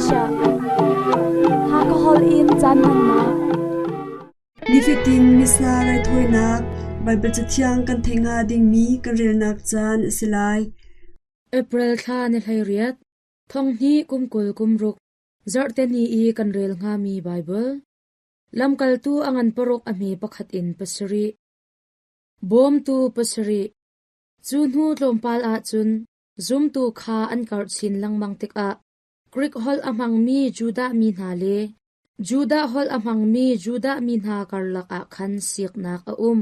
Malaysia. Hakha holh in caan hmannak. Nifatin Missa raithawinak Baibal Cathiang kan theih hnga dingmi kan relnak caan a si lai. April thla ni 18, thonghnih kum 20 kum ruk, zarhteni i kan rel hngami Baibal. Lamkaltu a ngan paruk a hme pakhat in pasarih. Bawmtu pasarih. Cu hnu tlawmpal ahcun zumtu kha an karh chin lengmang tikah Grik holh a hmangmi Judah mi hna le Judah holh a hmangmi Judah mi hna karlak ah khan siknak a um.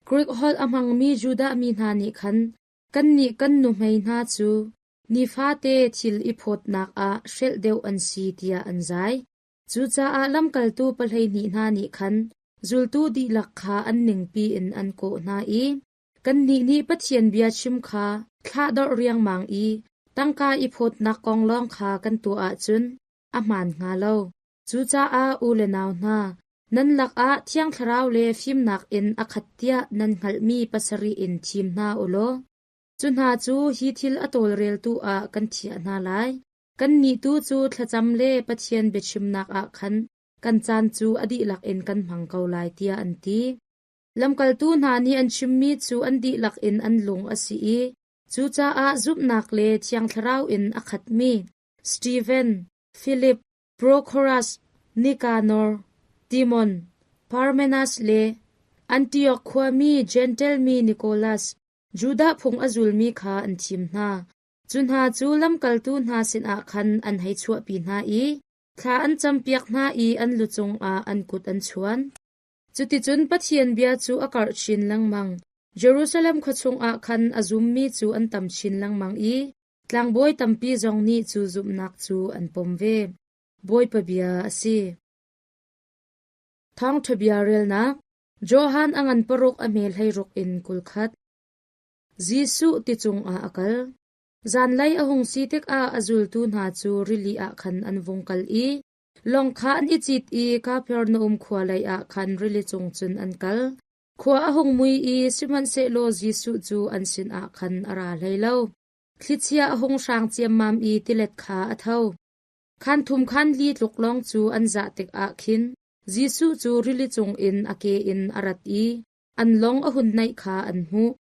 Grik holh a hmangmi Judah mi hna nih khan kannih kan nuhmei hna cu nifate thil i phawtnak ah hrelh deuh an si tiah an zai. Cucaah lamkaltu 12 hna nih khan zultu dihlak kha an ningpi in an kawh hna i Kannih nih Pathian bia chim kha thlahdorh riangmang i tangka i phawtnak kong lawng kha kan tuah ahcun a hmaan hnga lo. Cucaah u le nau hna, nan lakah Thiang Thlarau le fimnak in a khat tiah nan hngalhmi pasarih in thim hna u law, cu hna cu hi thil a tawlreltu ah kan thiah hna lai. Kannih tu cu thlacam le Pathian biachimnak ah khan kan caan cu a dihlak in kan hmang ko lai, tiah an ti. Lamkaltu hna nih an chimmi cu an dihlak in an lung a si i cucaah zumhnak le Thiang Thlarau in a khatmi Steven, Filip, Prokhorus, Nikanor, Timon, Parmenas le Antiok khuami Jentail mi Nikolas, Judah phung a zulmi kha an thim hna. Cu hna cu lamkaltu hna sinah khan an hei chuahpi hna i thla an campiak hna i an lu cungah an kut an chuan. Cuticun Pathian bia cu a karh chin lengmang. Jerusalem khua chungah khan a zummi cu an tam chin lengmang i tlangbawi tampi zong nih cu zumhnak cu an pom ve. Bawipa bia a si. Thawngṭha bia relnak Johan a ngan paruk a hme 16 in 21. Jesuh ti cungah a kal. Zanlei a hung si tikah a zultu hna cu rili ah khan an vung kal i Lawng kha an i cit i Kapernaum khua leiah khan rili cung cun an kal. Khua a hung mui i sihmanhsehlaw Jesuh cu an sinah khan a ra hlei lo. Thlichia a hung hrang ciammam i tilet kha a tho. Khan thum khan li tluk lawng cu an zah tikah khin Jesuh cu rili cungin a ke in a rat i an lawng a hun naih kha an hmuh.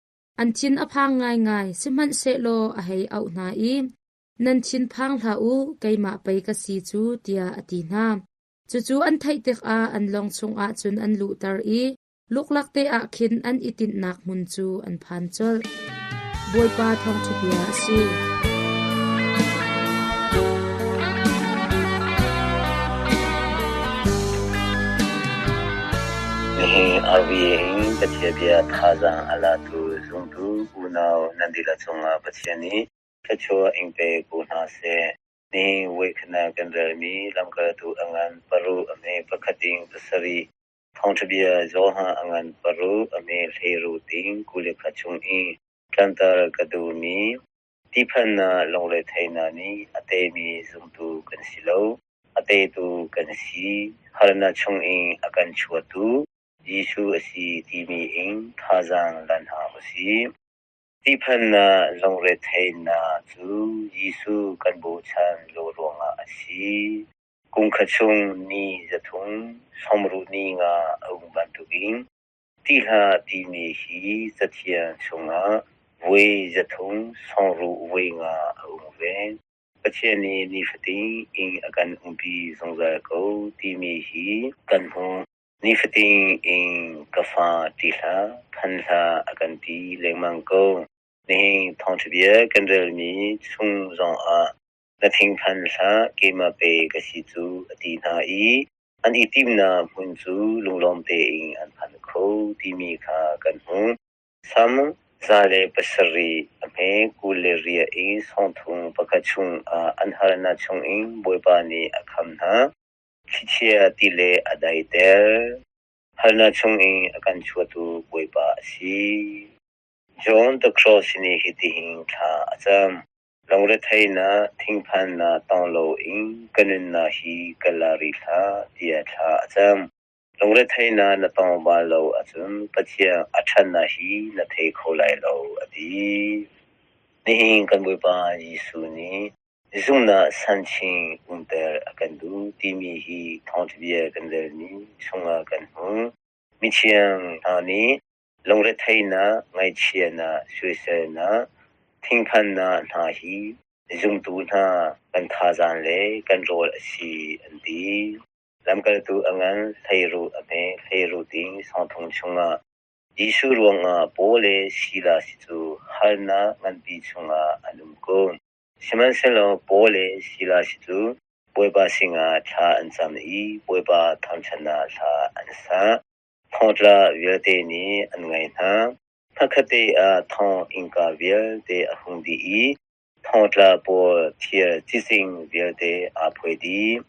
An thin a phang ngaingai, sihmanhsehlaw a hei auh hna i, Nan thinphang hlah u, keimah pei ka si cu, tiah a ti hna. Cucu an theih tikah an lawng chungah cun an luhter i luklak te ah khin an i tinhnak hmun cu an phan colh. Bawipa thawngṭha bia a si. Nihin RVA in Pathian bia thazaang a latu zumtu unau nan dihlak cungah Pathian nih Thluachuah in pe ko hna seh. Nihin voikhatnak kan relmi lamkaltu a ngan paruk a hme pakhat ding pasarih, thawngṭha bia Johan a ngan paruk a hme hleiru ding 21 chung i tlanter ka duhmi tihphannak lungretheihnak nih a teimi zumtu kan si lo, a teitu kan si. Harnak chungin a kan chuahtu Jesuh a si timi in thazaang la hna usih. Tihphannak lungretheihnak cu Jesuh kan bochan lo ruangah a si. Kum khat chung ni 300 65 a um bantukin ṭih hlah timi hi Cathiang chungah voi 365 a um ve. Pathian nih nifatin inn a kan umpi zungzal ko timi hi kan hmuh. Nifatin in ka fa ṭih hlah, phan hlah a kan ti lengmang ko. Nihin thawngṭha bia kan relmi chung zongah na thinphan hlah, keimah pei ka si cu a ti hna i an i timnak hmun cu lunglawm tein an phan kho timi kha kan hmuh. Salm 107 a hme 24 in 31 chungah an harnak chungin Bawipa nih a kham hna. Thlichia ti le a daiter. Harnak chungin a kan chuahtu Bawipa a si. John the Cross nih hitihin thla a cam. Lungretheihnak, thinphannak tong loin ka nunnak hi ka la rih hlah tiah thla a cam. Lungretheihnak na tong bal lo ahcun Pathian a ṭhatnak hi na thei kho lai lo a ti. Nihin kan Bawipa Jesuh nih Zumhnak sanching umter a kan duh timi hi thawngṭha bia kan relmi chungah kan hmuh. Mithiang hna nih lungretheihnak, ngaihchiatnak, soiselnak, thinphannak hna hi zumtu hna kan thazaang le kan rawl a si an ti. Lamkaltu a ngan, hleiruh a hme, hleiruh ding sawngthum chungah Jesuh ruangah Paul le Silas cu harnak nganpi chungah an um ko. Sihmanhsehlaw Paul le Silas cu Bawipa sinah thla an cam i Bawipa thangṭhatnak hla an sa. Thongtla vialte nih an ngaih hna. Hmakhatte ah thong innka vialte a hung dih i thongtla pawl thir cizing vialte aa phuai dih.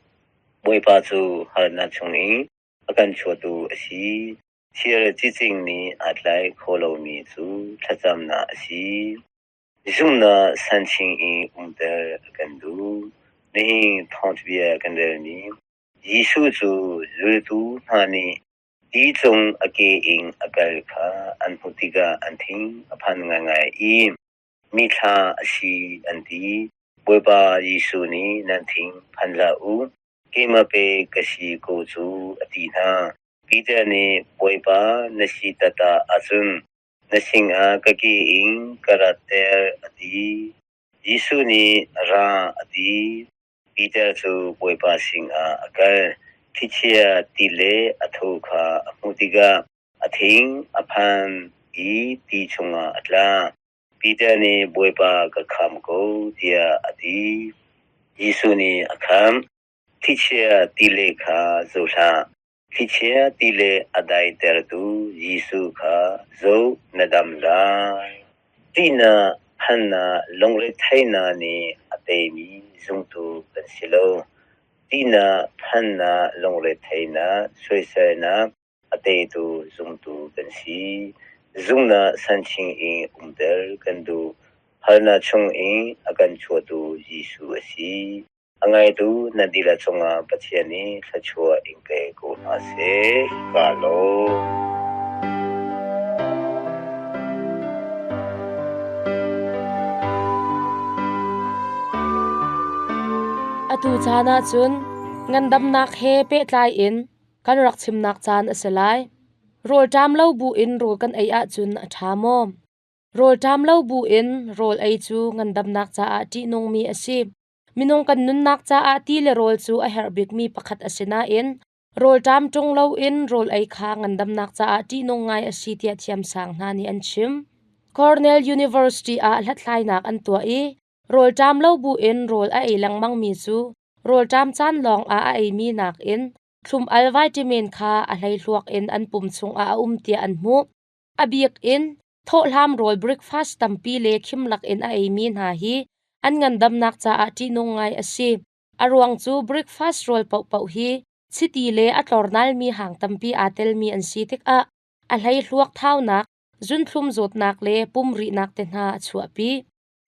Bawipa cu harnak chungin a kan chuahtu a si. Thir cizing nih aa tlai kho lomi cu thlacamnak a si. Zumhnak sanching in umter a kan duh. Nihin thawngṭhabia kan relmi Jesuh cu zultu hna nih Ti cung a ke in a kal kha an hmuh tikah an thin a phan ngaingai i mithla a si an ti. Bawipa Jesuh nih nan thin phan hlah u, keimah pei ka si ko cu a ti hna. Peter nih Bawipa na si taktak ahcun na sinah ka ke in ka ratter a ti. Jesuh nih ra a ti. Peter cu Bawipa sinah a kal. Thlichia ti le a tho kha a hmuh tikah a thing a phan i ti chungah a tla. Peter nih Bawipa ka kham ko tiah a ti. Jesuh nih a khamh. Thlichia ti le kha zoh hlah. Thlichia ti le a daitertu Jesuh kha zoh na dam lai. Ṭihnak, phannak, lungretheihnak nih a teimi zumtu kan si lo. Ṭihnak, phannak, lungretheihnak, soiselnak a teitu zumtu kan si. Zumhnak sanching in umter kan duh. Harnak chungin a kan chuahtu Jesuh a si. A ngaitu nan dihlak cungah Pathian nih thluachuah in pe ko hna seh. Kaa lawm. Atu caan ah cun ngandamnak he pehtlai in kan rak chimnak caan a si lai. Rawlṭam lo bu in rawl kan ei ahcun a ṭha maw? Rawlṭam lo bu in rawl ei cu ngandamnak caah ṭihnungmi a si. Minung kan nunnak caah ti le rawl cu a herh bikmi pakhat a si nain rawlṭam ṭung loin rawl ei kha ngandamnak caah ṭihnung ngai a si tiah thiamsang hna nih an chim. Cornell University ah hlathlainak an tuah i rawlṭam lo buin rawl a ei lengmangmi cu rawlṭam caan lawng ah a eimi nakin thlum-al vitamin kha a hleihluak in an pum chungah a um tiah an hmuh. A bik in thawhhlam rawl breakfast tampi le khim lakin a eimi hna hi an ngandamnak caah ṭihnung ngai a si. A ruang cu breakfast rawl paohpaoh hi chiti le a tlornalmi hang tampi aa telmi an si tikah a hleihluak thaunak, zunthlum zawtnak le pum rihnak te hna a chuahpi.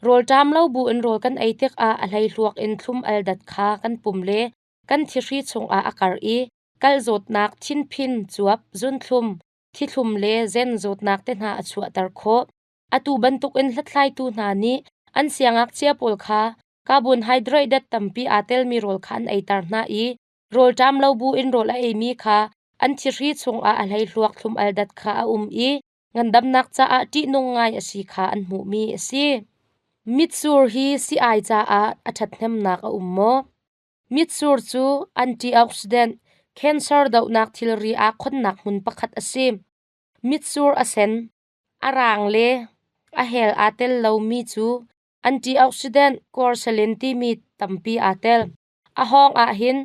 Rawlṭam lo buin rawl kan ei tikah a hleihluak in thlum al dat kha kan pum le kan thihri chungah a kar i kal zawtnak, thinphin, cuap, zunthlum, thithlum le zen zawtnak te hna a chuahter khawh. Atu bantukin hlathlaitu hna nih an siangngakchia pawl kha carbohydrate dat tampi aa telmi rawl kha an eiter hna i rawlṭam lo buin rawl a eimi kha an thihri chungah a hleihluak thlum-al dat kha a um i ngandamnak caah ṭihnung ngai a si kha an hmuhmi a si. Mitsur hi sii-ai caah a ṭhathnemnak a um maw? Mitsur cu antioxidant, cancer dohnak thilri aa khonnak hmun pakhat a si. Mitsur a sen, a raang le a hel aa tel lomi cu antioxidant quercetin timi tampi aa tel. A hawng ahhin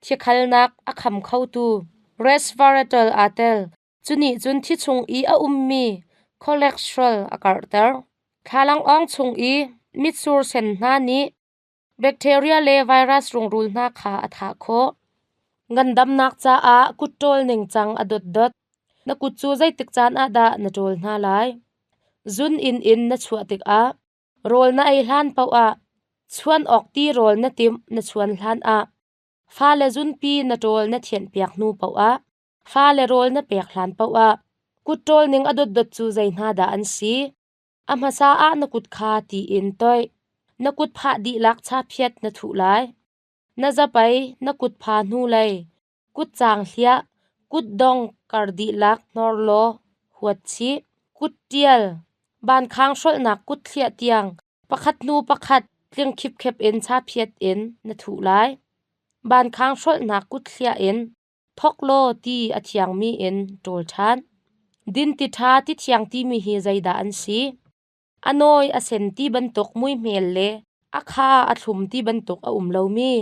thikhalnak a kham khotu resveratrol aa tel. Cu nih cun thi chung i a ummi cholesterol a karhter. Thlalangawng chung i mitsur sen hna nih Bacteria le virus rungrul hna kha a thah khawh. Ngandamnak caah kut ṭawl ningcang a dotdot. Na kut cu zeitik caan ah dah na ṭawl hna lai? Zun inn in na chuah tikah, rawl na ei hlan paoh ah, chuan awk ti rawl na timh na chuan hlan ah, fale zunpi na ṭawl na thianhpiak hnu paoh ah, fale rawl na pek hlan paoh ah, kut ṭawl ning a dotdot cu zei hna dah an si? A hmasa ah na kut kha ti in toih. Na kutphah dihlak chaphiat na thuh lai. Na zapei na kutpha hnulei, kutcang hliah, kutdong kar dihlak hnor law huat chih. Kutṭial, bankhang hrolhnak kut thliah tiang pakhat hnu pakhat tling khipkhep in chaphiat in na thuh lai. Bankhang hrolhnak kut thliah in thok law ti a thiangmi in ṭawl ṭhan. Din ti ṭha ti thiang timi hi zeidah an si? A nawi a sen ti bantuk muihmel le a kha a thlum ti bantuk a um lomi,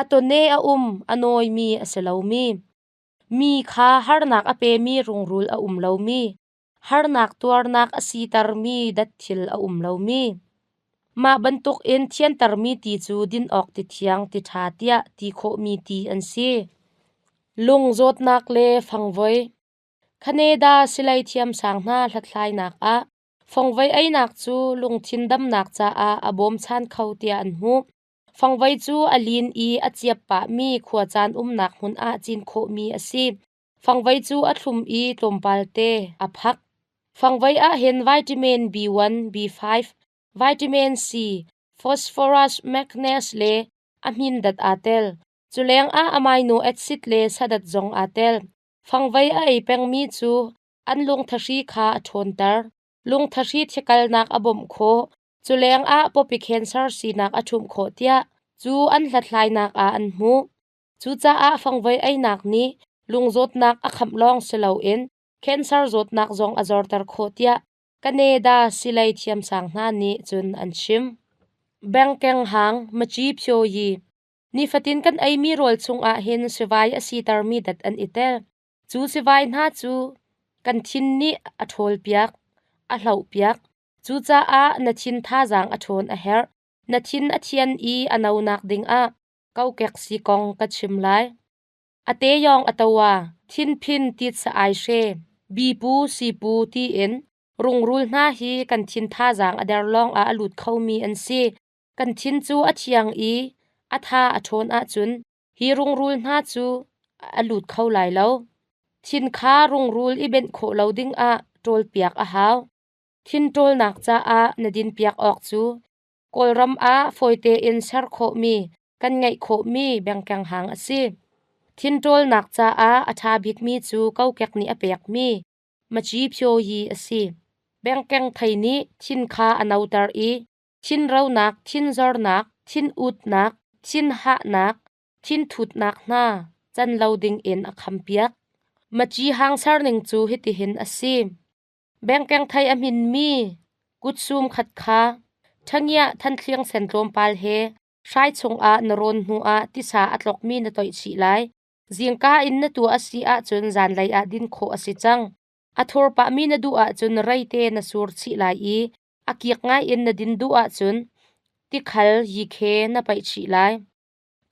a tawne a um a nawimi a si lomi, mi kha harnak a pemi rungrul a um lomi, harnak tuarnak a sitermi dat thil a um lomi. Mah bantukin thiantermi ti cu din awk ti thiang ti ṭha tiah ti khawhmi ti an si. Lung zawtnak le fangvoi. Canada silei thiamsang hna hlathlainak ah fangvoi einak cu lungthin damnak caah a bawmchan kho tiah an hmuh. Fangvoi cu a lin i a ciap pahmi khuacaan umnak hmun ah cin khawhmi a si. Fangvoi cu a thlum i tlawmpal te a phak. Fangvoi ahhin vitamin B1, B5, vitamin C, phosphorus, magnesium le a hmindat aa tel. Cu lengah amino acid le sadat zong aa tel. Fangvei a ei pengmi cu an lungthahri kha a ṭhawnter. Lungthahri thikalnak a bawmh khawh. Cu lengah pawpi cancer sinak a ṭhumh khawh tiah cu an hlathlainak ah an hmuh. Cucaah fangvoi einak nih lungzawtnak a khamh lawng si loin cancer zawtnak zong a zorter khawh tiah Canada silei thiamsang hna nih cun an chim. Bengkeng hang Maci Phyoyi Nifatin kan eimi rawl chungah hin sivai a sitermi dat an i tel. Cu sivai hna cu kan thin nih a ṭhawlpiak, a hlohpiak. Cucaah na thin thazaang a ṭhawn a herh. Na thin a thian i a nonak dingah kokek si kong ka chim lai. A te yawng a toa, thinphin titsa ai hre, bipu sipu tiin rungrul hna hi kan thin thazaang a der lawngah a lut khomi an si. Kan thin cu a thiang i a tha a ṭhawn ahcun hi rungrul hna cu a lut kho lai lo. Thin kha rungrul i benh khawh lo dingah ṭawlpiak a hau. Thin ṭawlnak caah na dinpiak awk cu Kawlram ah fawi tein ser khawhmi, kan ngeih khawhmi bengkeng hang a si. Thin ṭawlnak caah a ṭha bikmi cu kokek nih a pekmi Maci Phyoyi a si. Bengkeng thei nih thin kha a noter i thinronak, thinzornak, thinutnak, thinhahnak, thinthutnak hna can lo dingin a khampiak. Maci hang serning cu hitihin a si. Bengkeng thei a hminmi kutsum khat kha ṭhangiah thanthliang sen tlawmpal he hrai chungah na rawn hnuah tisa a tlokmi na toih chih lai. Zingka in na tuah a si ahcun zanlei ah din khawh a si cang. A thur pahmi na duh ahcun reite na sur chih lai i a kik ngai in na din duh ahcun tikhal yikhe na paih chih lai.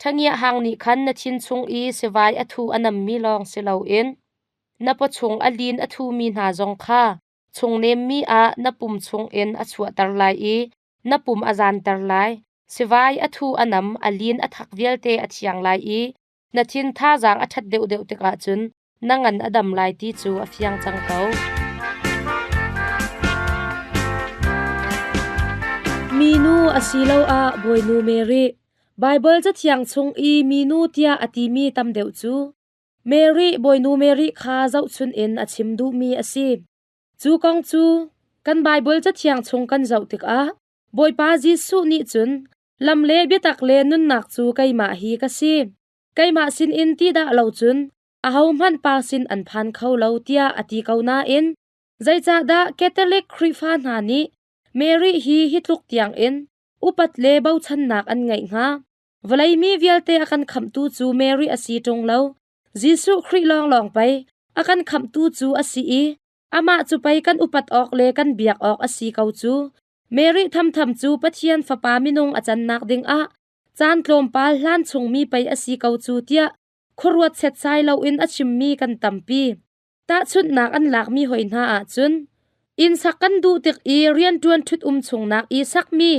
Ṭhangiah hang nih khan na thin chung i sivai a thu a nammi lawng si loin na pawchung a lin a thumi hna zong kha chungnemmi ah na pum chungin a chuahter lai i na pum a zanter lai. Sivai a thu a nam, a lin a thak vialte a thiang lai i na thin thazaang a ṭhat deuhdeuh tikah cun na ngan a dam lai ti cu a fiang cang ko. Minu asiloah Bawinu Mary. Baibal Cathiang chung i minu tiah a timi tam deuh cu Mary Bawinu Mary kha zohchun in a chim duhmi a si. Cu kong cu kan Baibal Cathiang chung kan zoh tikah Bawipa Jesuh nih cun lam le biatak le nunnak cu keimah hi ka si. Keimah sinin ti dah lo cun ahohmanh pa sin an phan kho lo tiah a ti ko nain zeicahdah Catholic Khrihfa hna nih Mary hi hi tluk tiangin upat le bochannak an ngeih hnga? Vawlei mi vialte a kan khamhtu cu Mary a si ṭung lo. Jesuh Khrih lawnglawng pei a kan khamhtu cu a si i amah cu pei kan upat awk le kan biak awk a si ko cu. Mary thamtham cu Pathian Fapa minung a cannak dingah caan tlawmpal hlan chungmi pei a si ko cu tiah khuaruat setsai loin a chimmi kan tampi. Tahchunhnak an lakmi hoi hna ahcun inn sak kan duh tik i rianṭuan ṭhut um chungnak i sakmi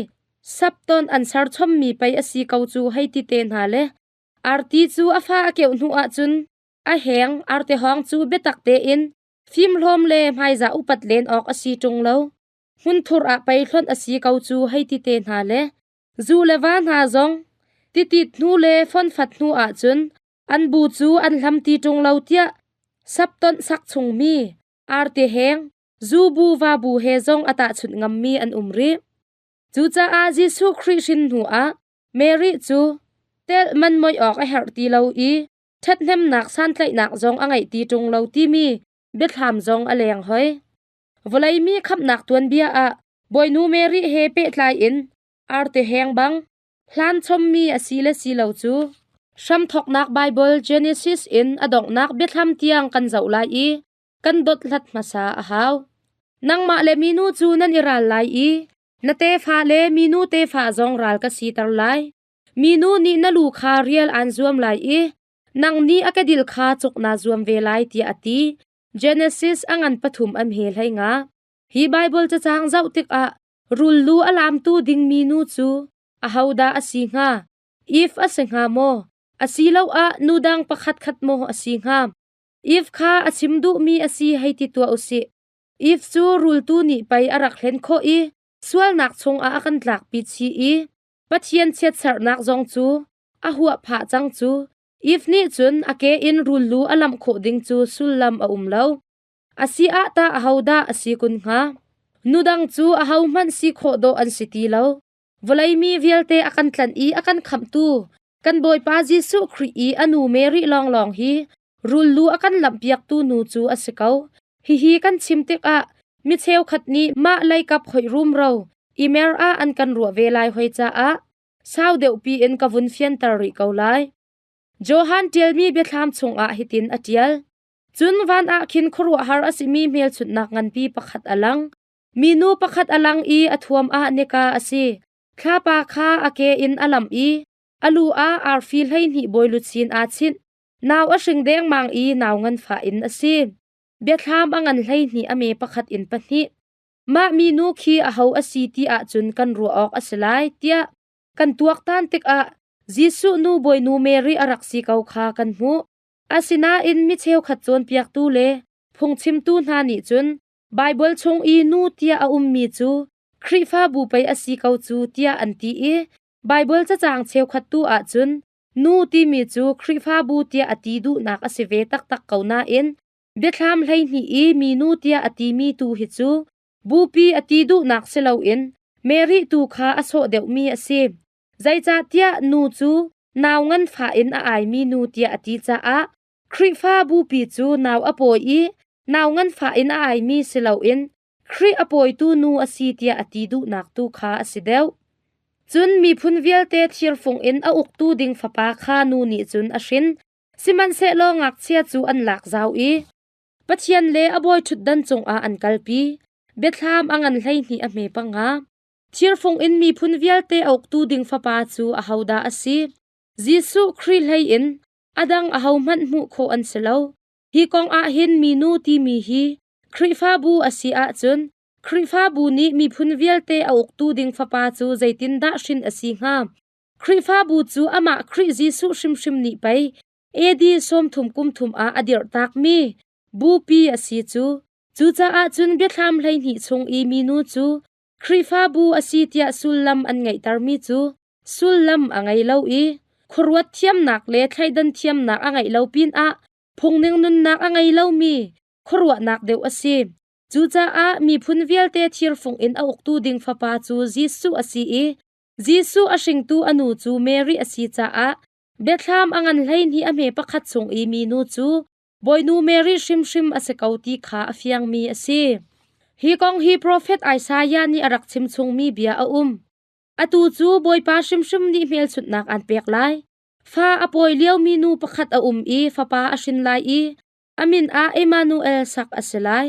sapton an serchommi pei a si ko cu hei ti te hna le arti cu a fa a keuh hnu ahcun a heng arte hawng cu biatak tein fimhlawm le hmaizah upat len awk a si ṭung lo. Hmunthur ah pei hlonh a si ko cu hei ti te hna le. Zu le va hna zong titit hnu le fonfat hnu ahcun an bu cu an hlam ti ṭung lo tiah saptonh sak chungmi arte heng zu bu va bu he zong a tahchunh ngammi an um rih. Cucaah Jesuh Khrih hrin hnu ah Mary cu telh man moih awk a herh ti lo i ṭhathnemnak santlaihnak zong a ngeih ti ṭung lo timi biathlam zong a leng hoi. Vawleimi khamhnak tuanbia ah Bawinu Mary he pehtlai in arte heng bang hlan chommi a si le si lo cu hramthawknak Baibal Genesis in a donghnak biathlam tiang kan zoh lai i kan dothlat hmasa a hau. Nangmah le minu cu nan i ral lai i na tefa le minu tefa zong ral ka siter lai. Minu nih na lu kha rial aan zuam lai i nang nih a kedil kha cuk naa zuam ve lai tiah a ti. Genesis a ngan pathum an he hlei nga. Hi Baibal cacang zoh tikah rul lu a lamtu dingmi nu cu ahodah a si hnga? Eve a si hnga maw? Asiloah nu dang pakhatkhat maw a si hnga? Eve kha a chim duhmi a si hei ti tuah u sih. Eve cu rultu nih pei a rak hlen khawh i sualnak chungah a kan tlakpi chih i Pathian chiatserhnak zong cu a huah phah cang cu. Eve nih cun a ke in rul lu a lamh khawh ding cu sullam a um lo. A si ah tah ahodah a si kun hnga? Nu dang cu ahohmanh si khawh dawh an si ti lo. Vawlei mi vialte a kan tlanh i a kan khamhtu kan Bawipa Jesuh Khrih i a nu Mary lawnglawng hi rul lu a kan lamhpiaktu nu cu a si ko. Hihi kan chim tikah mi cheukhat nih mah leikap hoih rumro i mer ah an kan ruah ve lai hoi caah sau deuhpi in ka vun fianter rih ko lai. Johan ṭialmi biathlam chungah hitin a ṭial. Cun van ah khin khuaruahhar a simi hmelchunhnak nganpi pakhat a lang. Minu pakhat a lang i a thuam ah nika a si. Thlapa kha a ke in a lamh i a lu ah arfi 12 bawi luchin aa chinh. Nau a hring dengmang i nau nganfah in a si. Biathlam a ngan 12 a me pakhat in pahnih. Mah minu khi aho a si ti ahcun kan ruah awk a si lai tiah kan tuaktan tikah Jesuh nu bawinu Mary a rak si ko kha kan hmuh. Asinain mi cheukhat cawnpiaktu le phungchimtu hna nih cun Baibal chung i nu tiah a ummi cu Khrihfabu pei a si ko cu tiah an ti i Baibal cacang cheukhat tu ahcun nu timi cu Khrihfabu tiah a ti duhnak a si ve taktak ko nain biathlam 12 i minu tiah a timi tu hi cu bupi a ti duhnak si loin Mary tu kha a sawh deuhmi a si. Zeicahtiah nu cu nau nganfah in a aimi nu tiah a ti caah Khrihfa bupi cu nau a pawi i nau nganfah in a aimi si loin Khrih a pawitu nu a si tiah a ti duhnak tu kha a si deuh. Cun miphun vialte thirfung in a uktu ding fapa kha nu nih cun a hrin. Sihmanhsehlaw ngakchia cu an lak zau i Pathian le a bawi ṭhutdan cungah an kalpi. Biathlam a ngan 12 a hme panga. Thirfung in miphun vialte a uktu ding fapa cu ahodah a si? Jesuh Khrih hlei in a dang ahohmanh hmuh khawh an si lo. Hi kong ah hin minu timi hi Khrihfabu a si ahcun Khrihfabu nih miphun vialte a uktu ding fapa cu zeitindah hrin a si hnga? Khrihfabu cu amah Khrih Jesuh hrimhrim nih pei AD 30 kum thum ah a dirhtakmi bupi a si cu. Cucaah cun biathlam 12 chung i minu cu Khrihfabu a si tiah sullam an ngeihtermi cu sullam a ngei lo i khuaruat thiamnak le thleidan thiamnak a ngeih lo pinah phungning nunnak a ngei lomi khuaruahnak deuh a si. Cucaah miphun vialte thirfung in a uktu ding fapa cu Jesuh a si i Jesuh a hringtu a nu cu Mary a si caah biathlam a ngan 12 a hme pakhat chung i minu cu Bawinu Mary hrimhrim a si ko ti kha a fiangmi a si. Hi kong hi profet Isaiah nih a rak chimchungmi bia a um. Atu cu Bawipa hrimhrim nih hmelchunhnak aan pek lai. Fa a pawi liomi nu pakhat a um i fapa a hrin lai i a min ah Emmanuel sak a si lai.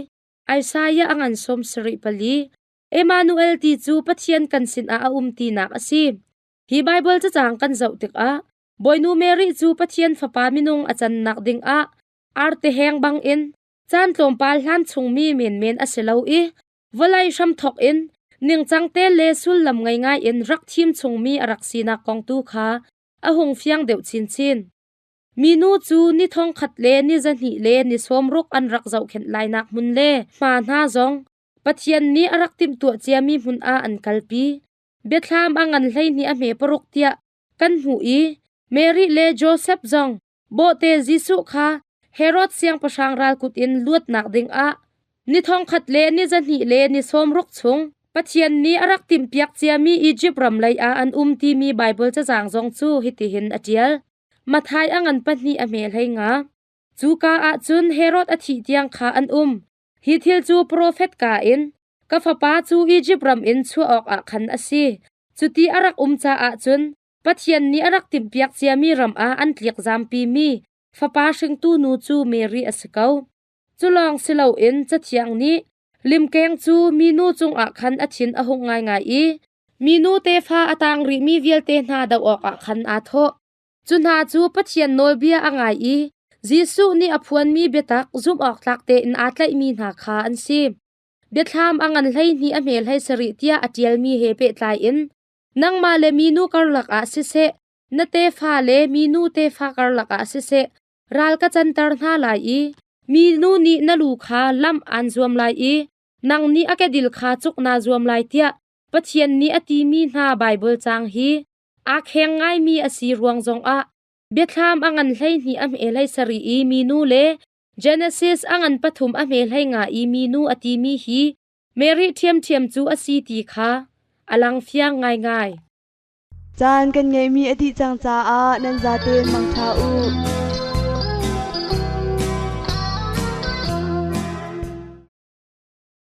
Isaiah a ngan 74. Emmanuel ti cu Pathian kan sinah a um tinak a si. Hi Baibal cacang kan zoh tikah Bawinu Mary cu Pathian Fapa minung a cannak dingah arte heng bangin caan tlawmpal hlan chungmi menmen a si lo i vawlei hramthawk in ningcang te le sullam ngei ngai in rak thim chungmi a rak sinak kong tu kha a hung fiang deuh chinchin. Minu cu ni thongkhat le ni 200 le ni 60 an rak zohkhenh lainak hmun le hma hna zong Pathian nih a rak timhtuah ciami hmun ah an kalpi. Biathlam a ngan 12 a hme paruk tiah kan hmuh i Mary le Josef zong bawhte Jesuh kha Herod siangpahrang ralkut in luatnak dingah ni thongkhat le ni zahnih le ni sawmruk chung Pathian nih a rak timhpiak ciami Izipt ram lei ah an um timi Baibal cazang zong cu hitihin a ṭial. Matthai a ngan pahnih a hme hlei nga. Cuka ah cun Herod a thih tiang kha an um. Hi thil cu profet ka in, ka fapa cu Izipt ram in chuah awkah khan a si. Cuti a rak um caah cun Pathian nih a rak timhpiak ciami ram ah an tlikzampimi fapa hringtu nu cu Mary a si ko. Cu lawng si loin Cathiang nih limkeng cu minu cungah khan a thin a hung ngaingai i minu tefa a tang rihmi vialte hna doh awkah khan aa thawh. Cu hna cu Pathian nawlbia a ngai i Jesuh nih a phuanmi biatak zumhawktlak tein aa tlaihmi hna kha an si. Biathlam a ngan 12 a hme 17 tiah a ṭialmi he pehtlai in nangmah le minu karlak ah siseh, na tefa le minu tefa karlak ah siseh, ral ka canter hna lai i minu nih na lu kha lamh aan zuam lai i nang nih a kedil kha cuk naa zuam lai tiah Pathian nih a timi hna Baibal caang hi aa kheng ngaimi a si ruang zongah Biathlam a ngan 12 a hme 17 i minu le Genesis a ngan pathum a hme 15 i minu a timi hi Mary ṭhiamṭhiam cu a si ti kha a lang fiang ngaingai. Caan kan ngeihmi a dih cang caah nan zaten mangṭha u.